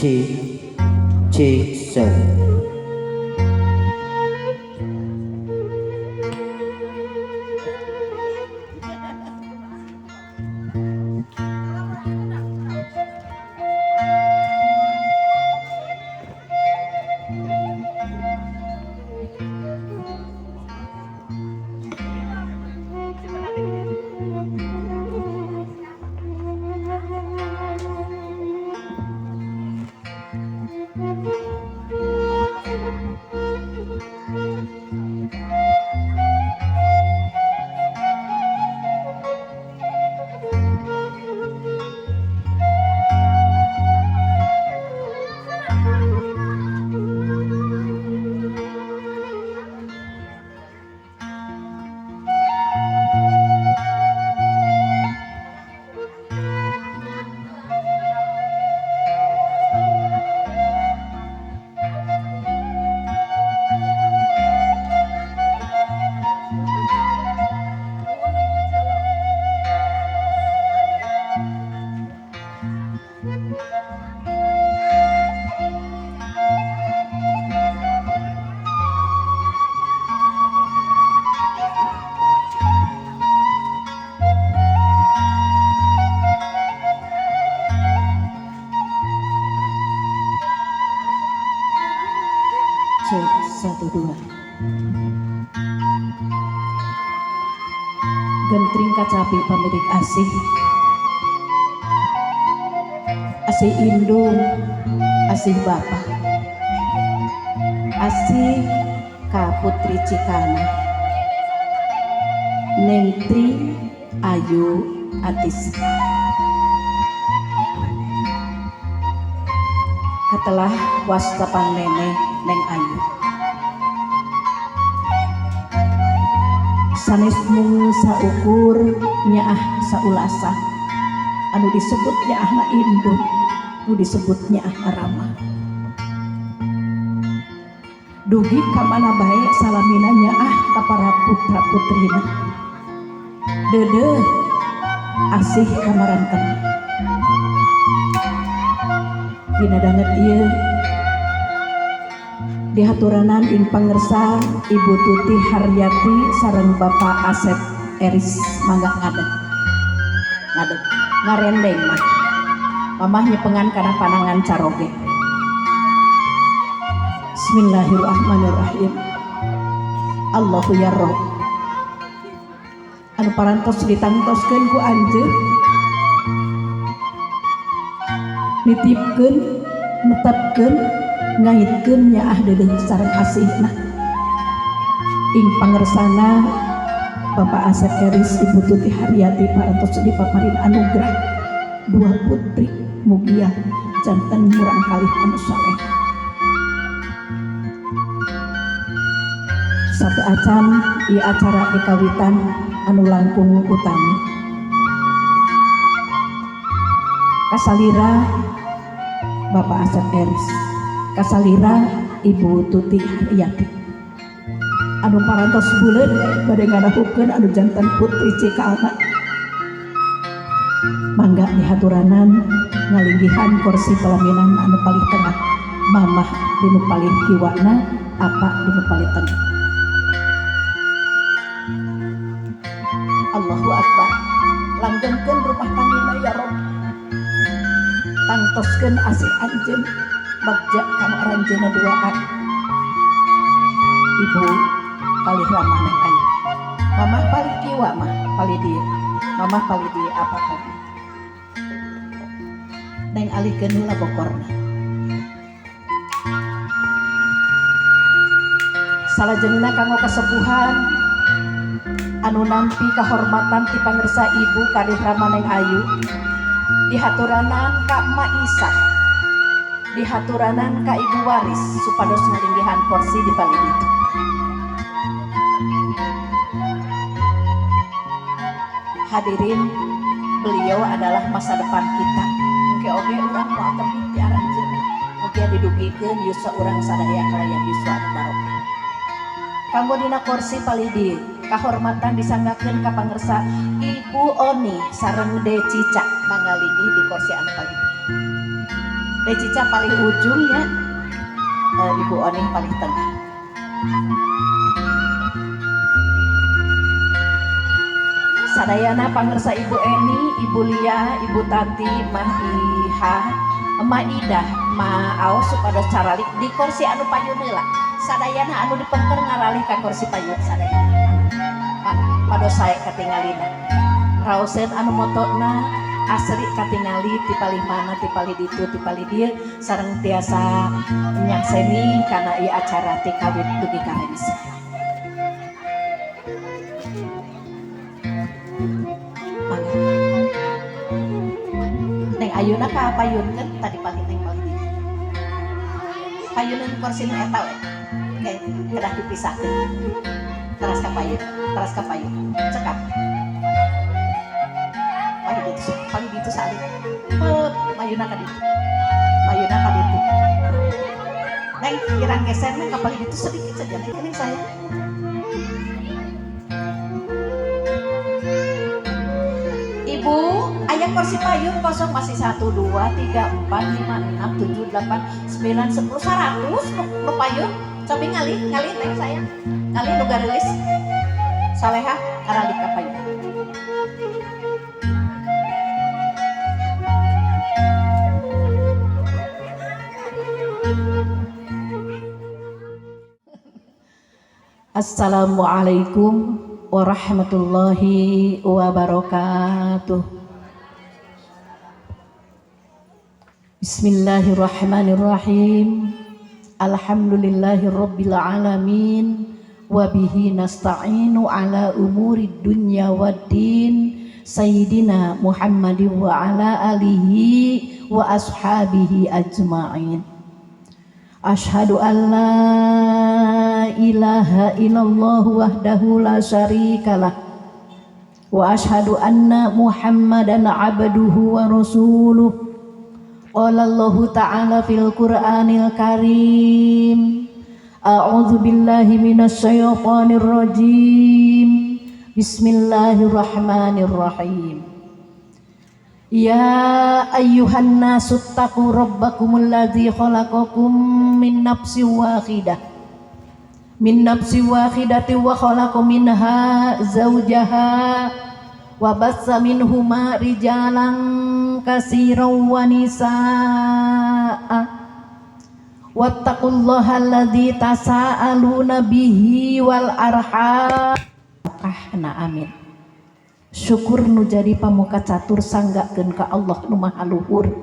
Cek, cek, set. Cek 1 2. Gentring kacapi pamilik asih, asih indung, asih bapak, asih ka putri Cikana, Neng Tri Ayu Atis. Katelah wasta pangnene Neng Ayu. Sanes mung saukur nyaah saulasa anu disebut nyaahna indung, nu disebut nyaahna ramah. Dugi ka mana bae salamina nyaah ka para putra putrina. Deudeuh asih kamaranten. Dina danget ieu dihaturanan ing pangersa Ibu Tuti Haryati sareng Bapak Asep Eris mangga ngadeg. Ngadeg ngarendeng mah. Mamah nyepengan kana panangan caroge. Bismillahirrahmanirrahim. Allahu ya Rabb. Anu parantos ditangtoskeun ku anjeun, nitipkeun, netepkeun, ngaitkeun nyaah deudeuh sareng asihna. Ing pangersana Bapak Asep Eris, Ibu Tuti Haryati parantos dipaparin anugerah dua putri mugia janten murang kalih anu saleh. Satu acan ieu acara dikawitan anu langkung utami. Kasalira Bapak Asep Eris, kasalira Ibu Tuti Haryati. Anu parantos buleud bade ngadahukeun anu janten putri Cikana. Mangga dihaturanan ngalinggihan kursi pelaminan anu palih tengah, mamah dinu palih kiwana, apa dinu palih tengah. Allahu Akbar. Langgengkeun rumah tanggina ya Rob. Tangtoskeun asih anjeun bagja kana aranjeunna duaan. Ibu kalih rama Neng Ayu. Mamah palih kiwa mah palih dieu. Mamah palih dieu apa palih. Neng alihkeun heula bokorna. Salajengna kanggo kasepuhan anu nampi kahormatan ti pangersa Ibu kalih rama Neng Ayu dihaturanan ka Emak Isah, dihaturanan ka Ibu Waris supados ngalinggihan kursi di palih ditu. Hadirin, beliau adalah masa depan kita. Engke oge urang moal tebih ti aranjeunna. Mugia didugikeun yuswa urang sadaya kalayan yuswa anu barokah. Kanggo dina kursi palih dieu, kahormatan disanggakeun ka pangersa Ibu Oni sareng De Cica mangalinggih di kursi anu palih dieu. Teh Cica paling ujung ya, Ibu Oning paling tengah. Sadayana pangersa Ibu Eni, Ibu Lia, Ibu Tati, Mah Iha, Ma Idah, Ma Aos supados caralik di kursi anu payun heula. Sadayana anu dipengker ngaralih ka kursi payun sadayana. Pados sae katingalina. Raoseun anu motona asri katingali ti palih mana, ti palih ditu, ti palih dieu sareng tiasa nyakseni kana ieu acara ti kawit dugi ka remis. Neng Ayuna ka payunkeun tadi palih neng palih dieu. Payuneun kursi nu eta we. Oke, kedah dipisahkeun. Teras ka payun, teras ka payun. Cekap. Palih ditu salin. Mayuna ka ditu. Mayuna ka ditu. Neng kirang geser neng ka palih ditu sedikit saja neng, neng saya. Ibu, ayah kursi payun kosong masih 1, 2, 3, 4, 5, 6, 7, 8, 9, 10, 100 nu payun. Cobi ngalih, ngalih neng sayang. Ngalih nu gareulis. Salehah ngaralik ka payun. Assalamualaikum warahmatullahi wabarakatuh. Bismillahirrahmanirrahim. Alhamdulillahirabbil alamin wa bihi nasta'inu ala umurid dunya waddin sayyidina Muhammadin wa ala alihi wa ashabihi ajma'in. Ashhadu an la ilaha illallah wahdahu la syarikalah wa ashhadu anna Muhammadan abduhu wa rasuluh. Qala Allahu ta'ala fil Qur'anil Karim, a'udzu billahi minasy syaithanir rajim. Bismillahirrahmanirrahim. Ya ayyuhan nasu taqu rabbakumul ladzi khalaqakum min nafsin wahidah wa khalaqa minha zawjaha wa bassa minhuma rijalan katsiran wa nisaa wattaqullaha alladzi tasaaluna bihi wal arham. Kahna amin. Syukur nu jadi pamuka catur sanggakeun ka Allah nu maha luhur,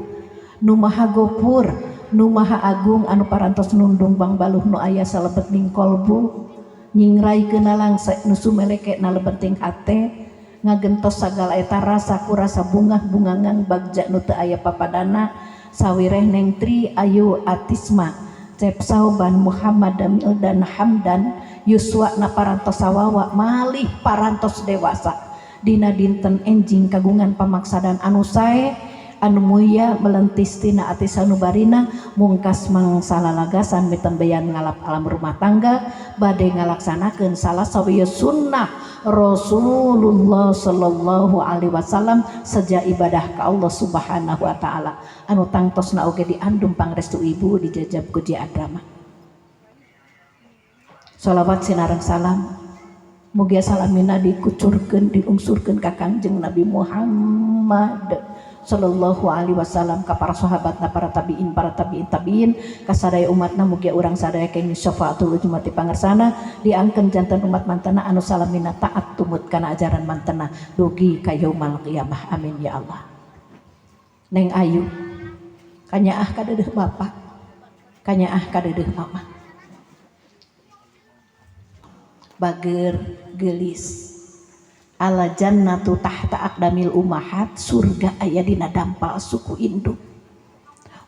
nu maha gopur, nu maha agung anu parantos nundung bangbaluh nu aya salebet ning kolbu, nyingraikeun langse nu sumeleke na lebeting hate, ngagentos sagala eta rasa ku rasa bungah bungangan bagja nu teu aya papadana sawireh neng Tri Ayu Atisma Cep Sauban Muhammad Damil dan Hamdan yuswa na parantos sawawa malih parantos dewasa. Dina dinten enjing kagungan pamaksadan anu sae anu mulia melentis tina ati sanubarina mungkas mangsalalagasan mitembeyan ngalap alam rumah tangga bade ngalaksanakeun salah sawieu sunnah Rasulullah sallallahu alaihi wasallam sejak ibadah ka Allah subhanahu wa taala anu tangtosna oge diandum pangrestu ibu dijajab ku Adrama. Sholawat sinareng salam mugia salamina dikucurkeun diungsurkeun ka Kangjeng Nabi Muhammad sallallahu alaihi wasallam ka para sahabatna, para tabiin, para tabiin tabiin, ka sadaya umatna, mugia urang sadaya kenging syafaatul uzma ti pangersana diangkeun janten umat mantena anu salamina taat tumut kana ajaran mantena dugi ka yaumal qiyamah. Amin ya Allah. Neng Ayu kanyaah ka deudeuh bapak, kanyaah ka deudeuh mama, bager gelis ala jannatu tahta aqdamil ummahat, surga aya dina dampal suku induk.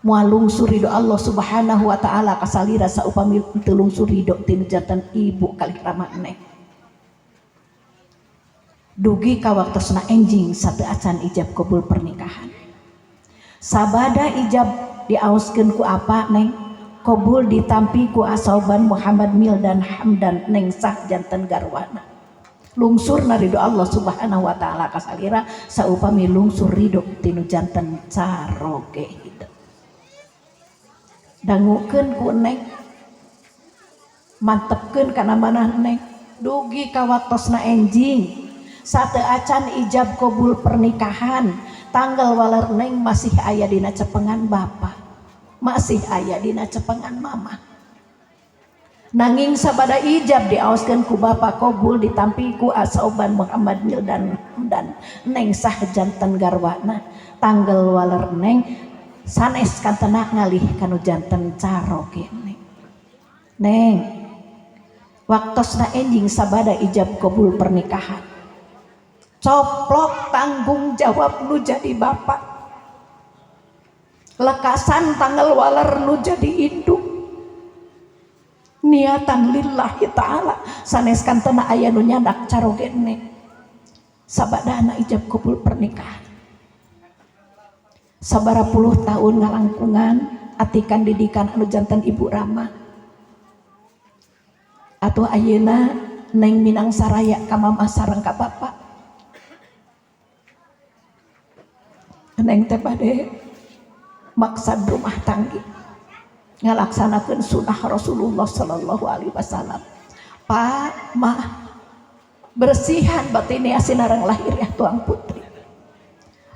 Moal lungsur ridho Allah subhanahu wa ta'ala kasalira saupami teu lungsur ridho tinu janten ibu kalih ramane. Dugi ka waktosna enjing sateu acan ijab kabul pernikahan. Sabada ijab diaoskeun ku apa neng? Kabul ditampi ku Asauban Muhammad Mildan Hamdan neng sah janten garwana. Lungsur na ridho Allah subhanahu wa ta'ala kasalira saupami lungsur ridho tinu janten caroge hidup. Dangukeun ku neng, mantepkeun kana manah neng, dugi ka waktosna enjing sate acan ijab kabul pernikahan, tanggal waler neng masih aya dina cepengan bapak, masih aya dina cepengan mama. Nanging sabada ijab diaoskeun ku bapak kabul ditampi ku Asoban Muhammad Mildan dan neng sah janten garwana, tanggal waler neng sanes kantena ngalih kanu janten caroge neng. Neng waktosna enjing sabada ijab kabul pernikahan, coplok tanggung jawab nu jadi bapak, lekasan tanggal waler nu jadi induk, niatan lillahi ta'ala sanes kantena aya nu nyandak caroge neng sabadana ijab kabul pernikahan. Sabara puluh tahun ngalangkungan atikan didikan anu janten ibu ramah, atau ayeuna neng minang saraya ka mama sareng ka bapak. Neng teh bade maksad rumah tanggi ngalaksanakeun sunnah Rasulullah sallallahu alaihi wasallam. Pak, mah bersihan batiniah sinareng lahiriah tuang putri.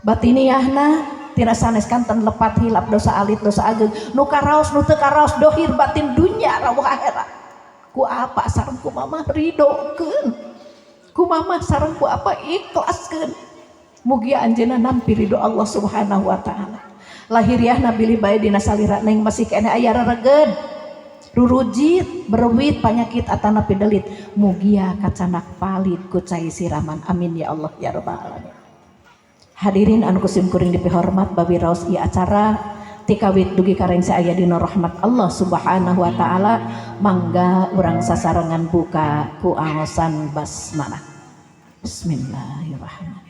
Batiniahna tina sanes kanten lepat hilap dosa alit dosa ageng nu karaos nu teu karaos dohir batin dunya rawuh akhirat. Ku apa sareng ku mama ridokeun, ku mama sareng ku apa ikhlaskeun. Mugia anjeunna nampi ridho Allah Subhanahu wa taala. Lahiriahna bilih bae dina salira neng masih keneh aya rereged, rurujit, berwit panyakit atana pidelit. Mugia kacanak palit ku cai siraman. Amin ya Allah ya rabbal alamin. Hadirin anu kusim kuring dipihormat, babi raos ieu acara tikawit dugi ka rengse aya dina rahmat Allah Subhanahu wa taala, mangga urang sasarengan buka ku aosan basmalah. Bismillahirrahmanirrahim.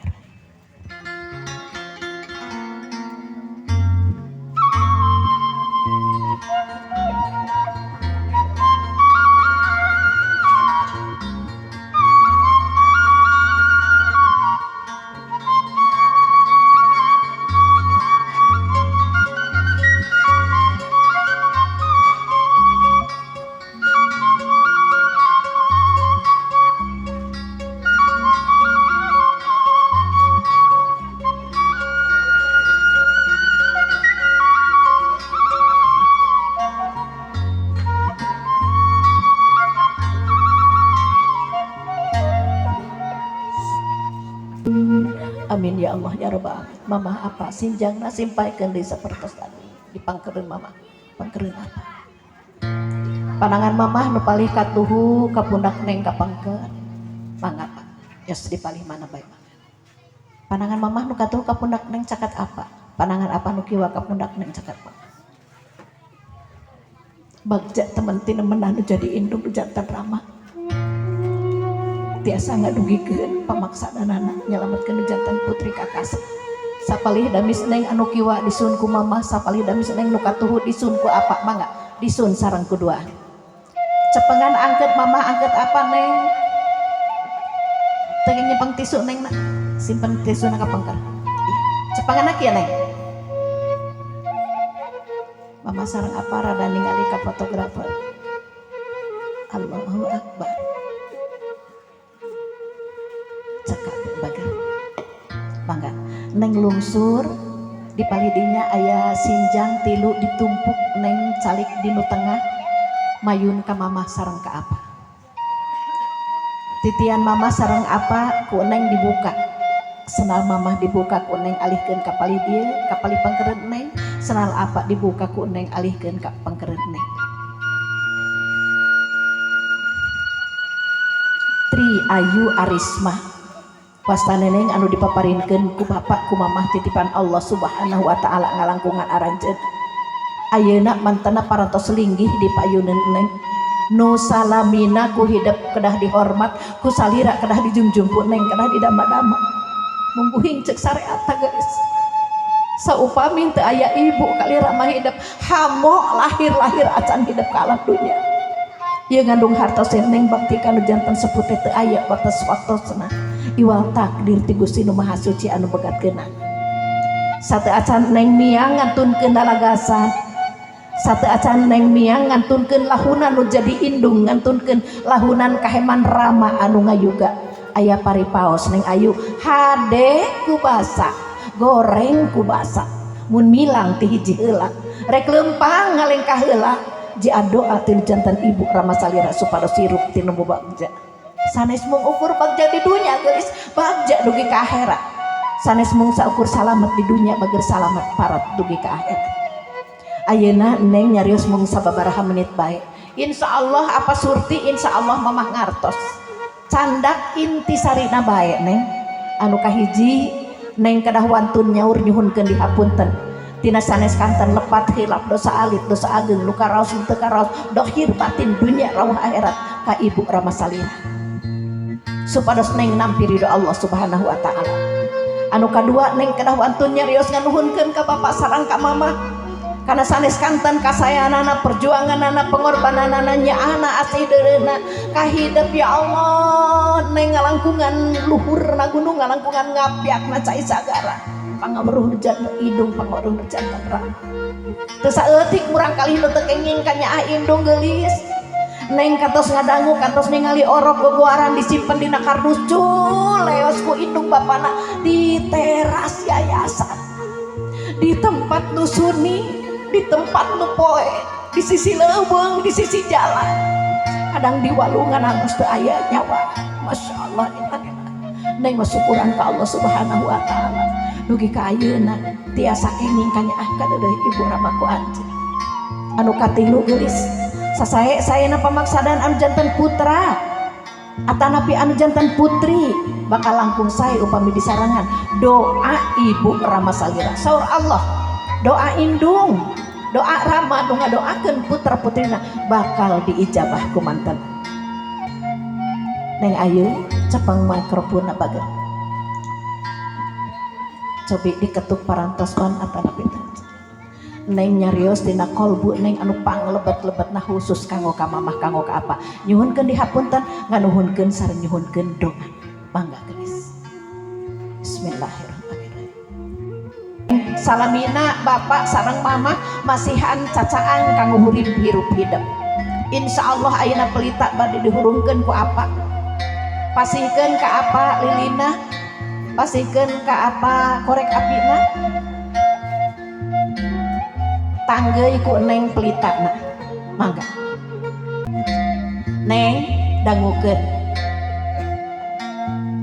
Amin ya Allah ya rabbal alamin. Mama apa sinjangna simpaikeun deui sapertos tadi dipangkereun mama. Pangkereun apa? Panangan mamah nu palih katuhu ka pundak neng kapangker. Mangga Pak. Yos dipalih mana bae mangga. Panangan mamah nu katuhu ka pundak neng cakat apa? Panangan apa nu kiwa ka pundak neng cakat apa? Bagja temen tinemenan nu jadi indung nu jantan ramah. Tiasa ngadugikeun pamaksadanana nyalametkeun jantan putri kakasih. Sapalih damis neng anu kiwa disun ku mamah, sapalih damis neng nu katuhu disun ku apa mangga disun sareng kudua. Cepengan angket mamah angket apa neng? Teu nyepeng tisu neng na. Simpen tisu na ka pengker. Cepengan kieu neng. Mama sareng apa rada ningali ka fotografer. Allahu Akbar. Cekap bager. Mangga neng lungsur di palidinya aya sinjang tilu ditumpuk neng calik di nu tengah mayun ka mamah sareng ka apa. Titian mamah sareng apa ku neng dibuka. Senal mamah dibuka ku neng alihkeun ka palih dieu, ka palih pangkeureun neng. Senal apa dibuka ku neng alihkeun ka pangkeureun neng. Tri Ayu Arisma wasta neneng anu dipaparinkeun ku bapak ku mamah titipan Allah Subhanahu wa taala ngalangkungan aranjeun. Ayeuna mantena parantos linggih di payuneun neng. Nu salamina ku hidep kedah dihormat, ku salira kedah dijunjung ku neng kedah didama-dama. Mungguhing cek syariat geus. Saupami teu aya ibu kalira mah hidep hamo lahir-lahir acan hidep ka alam dunya. Ieu ngandung hartos neng bakti kanu jantan seputih teu aya batas waktosna. Iwal takdir ti Gusti Nu Maha Suci anu begatkeunna. Sate acan neng miang ngantunkeun lalagasan. Sateuacan neng miang ngantunkeun lahunan nu jadi indung, ngantunkeun lahunan kaheman rama anu ngayuga. Aya paripaos, Neng Ayu, hade ku basa, goreng ku basa, mun milang ti hiji heula, rek leumpang ngalengkah heula. Jia doa ti janten ibu rama salira supados hirup tinu bagja. Sanes mung ukur bagja di dunya, geulis, bagja dugi ka akhirat. Sanes mung saukur salamet di dunya, bager salamet parat dugi ka akhirat. Ayeuna neng nyarios mung sababaraha menit bae. Insya Allah apa surti, insya Allah mamah ngartos. Candak inti sarina bae, neng. Anu kahiji, neng kedah wantun nyaur nyuhunkeun dihapunten tina sanes kanten lepat hilap, dosa alit, dosa ageng, nu karaos, nu teu karaos, dohir batin, dunya rawuh akhirat ka ibu rama salira, supados neng nampi ridho Allah Subhanahu wa Ta'ala. Anu kadua, neng kedah wantun nyarios nganuhunkeun ka bapak sareng ka mama karena sanes kanten kasayanana, perjuanganana, pengorbananana, nyaana, asih deureuna kahidep. Ya Allah, neng ngalangkungan luhurna gunung, ngalangkungan ngapyakna cai sagara, pangaweruh nu janten indung, pangaweruh nu janten rama. Teu saeutik murang kali nu teu kenging ka nyaah indung, geulis. Neng kantos ngadangu, kantos ningali orok gogoaran disimpen dina kardus, cul leos ku indung bapana di teras yayasan, di tempat nu sunyi, di tempat nu poe, di sisi leuweung, di sisi jalan, kadang di walungan anu teu aya nyawa. Masya Allah, eta neng mah syukuran ka Allah Subhanahu wa Ta'ala dugi ka ayeuna tiasa kenging ka nyaah ka deudeuh ibu rama ku anjeun. Anu katilu, geulis, sasae saena pamaksadan anu janten putra atanapi anu janten putri bakal langkung sae upami disarangan doa ibu rama salira. Saur Allah, doa indung, doa rama nu ngadoakeun putra putrina bakal diijabah ku manten. Neng Ayu, cepeng mikrofon bager, cobi diketuk parantos on atanapi teu. Neng nyarios dina kolbu neng anu panglebet-lebet, nah khusus kanggo ka mamah, kanggo ka apa, nyuhunkeun dihapunten, nganuhunkeun sareng nyuhunkeun doa. Mangga, geulis. Bismillahirrahmanirrahim. Salamina bapak sareng mama masihan cacaan kanggo hurip hirup hidup. Insya Allah ayeuna pelita bade dihurungkeun ku apa. Pasihkeun ka apa lilina, pasihkeun ka apa korek apina, tanggeuy ku neng pelitana. Mangga, neng, dangukeun.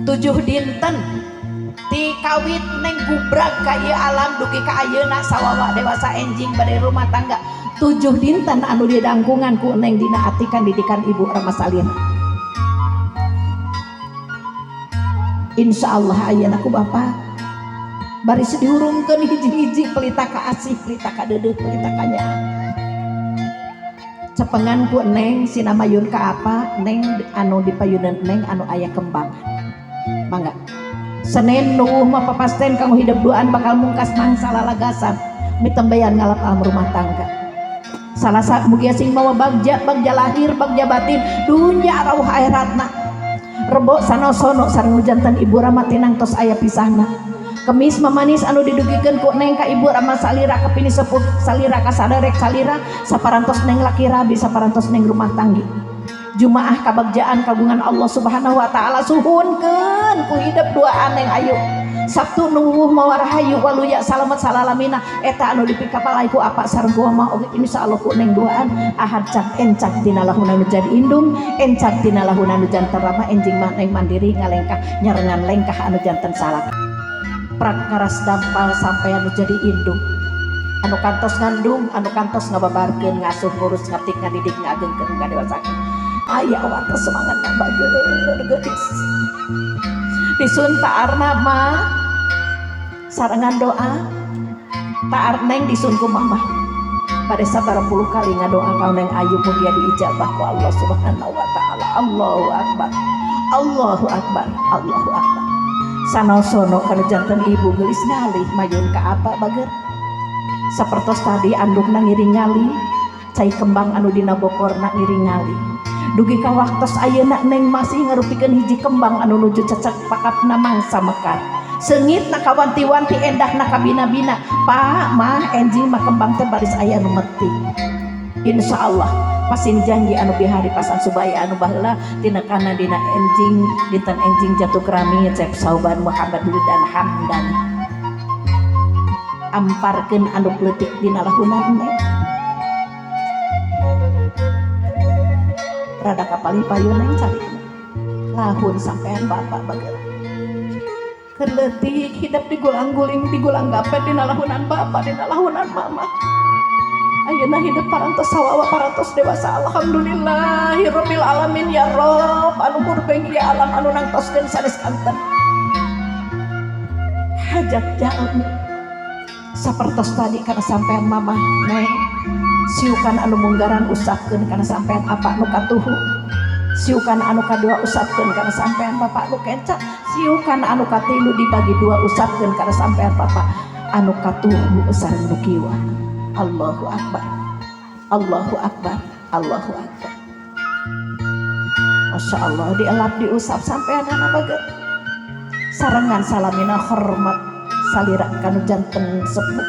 7 dinten ti kawit neng gubrag ka ieu alam dugi ka ayeuna sawawa dewasa enjing bade rumah tangga, 7 dinten anu didangkungan ku neng dina atikan didikan ibu rama salira. Insya Allah ayeuna ku bapak baris dihurungkeun hiji-hiji pelita ka asih, pelita ka deudeuh, pelita ka nyaah. Cepengan ku neng sinamayun ka apa neng anu dipayunan neng anu aya kembangan. Mangga. Senin nuwuh mah papasten kanggo hidup duaan bakal mungkas mangsa lalagasan mitembayan ngalap alam rumah tangga. Salasa mugia sing mawa bagja, bagja lahir, bagja batin, dunya rawuh akhiratna. Rebo sanosono sareng janten ibu rama tinang tos aya pisahna. Kemis mamanis anu didugikeun ku neng ka ibu rama salira, ka pini sepuh salira, ka saderek salira, saparantos neng laki rabi, saparantos neng rumah tanggi. Jumaah kabagjaan kagungan Allah Subhanahu wa Ta'ala, suhunkeun ku hidup duaan neng ayu. Sabtu nuwuh mawa rahayu waluya salamet salalamina, eta anu dipikapalai ku apa sareng ku mah oge insyaallah ku neng duaan. Ahad cak encak dina lahuna nu jadi indung, encak dina lahuna nu janten rama, enjing mah neng mandiri ngalengkah nyarengan lengkah anu janten salah prak ngaras dampal sampai anu jadi indung, anu kantos ngandung, anu kantos ngababarkeun, ngasuh, ngurus, ngaptik, ngadidik, ngagengkeun, ngadewasakeun. Aya wates semangat bager, geulis. Disun taarna mah sarengan doa taar neng disun ku mamah pada sabar puluh kali ngadoa kau neng ayu, mugia diijabah ku Allah Subhanahu wa Ta'ala. Allahu akbar, Allahu akbar, Allahu akbar. Sanosono kana janten ibu, geulis, ngalih mayun ka apa bager sapertos tadi andukna ngiring ngali, cai kembang anu dina bokorna ngiring ngali, dugi ka waktos ayeuna neng masih ngarupikeun hiji kembang anu nuju cecek pakapna mangsa mekar. Seungit na kawanti-wanti, endah na kabina-bina. Pa, mah, enjing mah kembang teh baris aya nu metik. Insya Allah pasin janji anu bihari pasan subaya anu baheula tina kana dina enjing dinten enjing jatuh kerami Cep Sauban Muhammad dan Hamdan amparkeun anu leutik dina lahunan neng rada kapalih payun neng cari lahun sampean bapak bageula keur leutik hidup digulang-guling digulang gapet dina lahunan bapak dina lahunan mama. Ayeuna hidup parantos sawawa parantos dewasa, alhamdulillahirabbil alamin ya Rob anu murbeng ya alam anu nangtoskeun sanes kanten hajat jalmi sapertos tadi kana sampean mamah neng siukan anu munggaran usapkeun kana sampean apa nu katuhu, siukan anu kadua usapkeun kana sampean bapak nu kenca, siukan anu katilu dibagi dua usapkeun kana sampean bapak anu katuhu sareng nu kiwa. Allahu akbar, Allahu akbar, Allahu akbar. Masya Allah dielap diusap sampean anak baget sarengan salamina hormat salira kanu janten sepuh,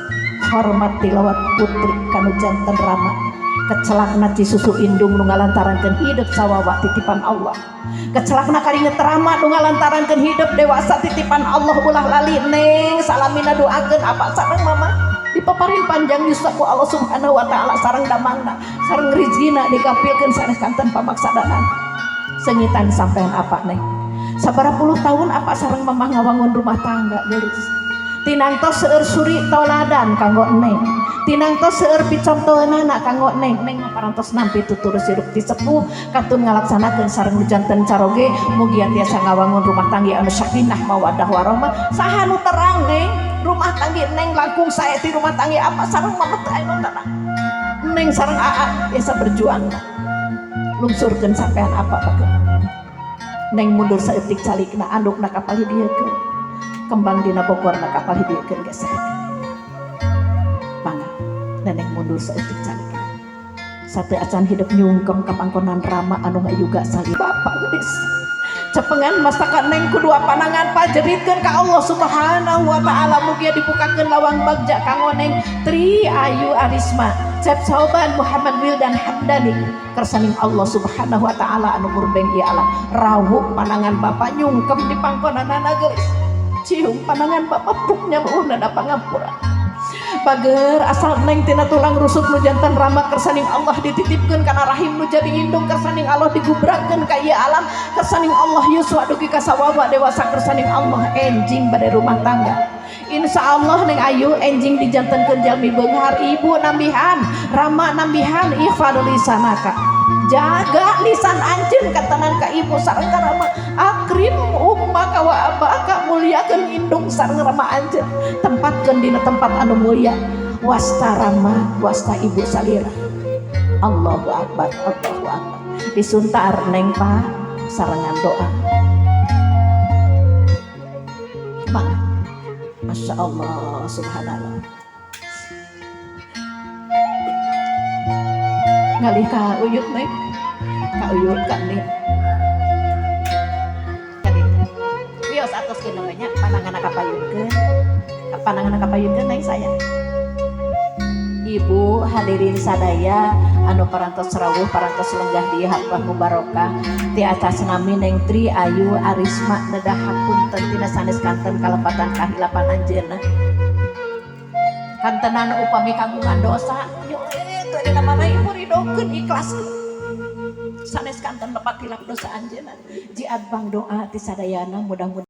hormat tilawat putri kanu janten rama, kecelakna ci susu indung nu ngalantarankeun hidup sawawa titipan Allah, kecelakna karinget rama nu ngalantarankeun hidup dewasa titipan Allah. Ulah lali neng salamina doakeun apa sareng mama dipaparin panjang yuswa ku Allah Subhanahu wa taala sareng damangna sareng rizkina digampilkeun sanes kanten pamaksadana. Sengitan sampean apa neng sabaraha puluh tahun apa sareng mamah ngawangun rumah tangga geulis, tinangtos seueur suri tauladan kanggo neng, tinangtos seueur picontoeunana kanggo neng. Neng mah parantos nampi tutur sirup ti sepuh kantun ngalaksanakeun sareng nu janten caroge. Mugia tiasa ngawangun rumah tangga anu sakinah mawaddah warahmah. Saha nu terang neng rumah tangga neng langkung sae ti rumah tangga apa sareng mama teh anu terang. Neng sareng aa biasa berjuang lungsurkeun sampean apa bageun neng mundur saeutik calikna andukna kapal hidiekeun kembang dina Bogorna kapal hidiekeun geser mangga neneng mundur saeutik calikna sate acan hidup nyungkem ka pangkonan rama anu ngayuga sali bapak geus cepengan mastakan neng ku dua panangan pajeritkeun ka Allah Subhanahu wa taala. Mugia dibukakeun lawang bagja kanggo neng Tri Ayu Arisma Cep Sauban Muhammad Wildan Hamdani kersaning Allah Subhanahu wa taala anu murbeng ieu alam. Rawuh panangan bapak nyungkem di pangkonanana geulis cium panangan bapak puknya luhurna da pangampura bager asal neng tina tulang rusuk nu janten rama kersaning Allah dititipkeun kana rahim nu jadi indung kersaning Allah digubrakeun ka ieu alam kersaning Allah yuswa dugi ka sawawa dewasa kersaning Allah enjing bade rumah tangga. Insya Allah neng Ayu enjing dijantenkeun jalmi beunghar, ibu nambihan rama nambihan ikhfadul lisanaka, jaga lisan anjeun katanan ka ibu sareng ka rama, akrim ummaka wa abaka, muliakeun indung sareng rama anjeun, tempatkeun dina tempat anu mulia, wasta rama wasta ibu salira. Allahu akbar, Allahu akbar. Disuntar neng pak sarengan doa. Mangga. Masya Allah subhanallah. Ngalih ka uyut neng, ka uyut ka nih. Wios atos namanya panangan kapayunkeun. Panangan kapayunkeun neng saya. Ibu hadirin sadaya anu parantos rawuh parantos lenggah di haflah mubarokah ti atas nami neng Tri Ayu Arisma nedah hapunten tina sanes kanten kalepatan kahilapan anjeunna. Kantenan upami kagungan dosa yo teu dina mana ibu ridokeun ikhlas sanes kanten lepat hilap dosa anjeunna. Jiad bang doa ti sadayana mudah-mudahan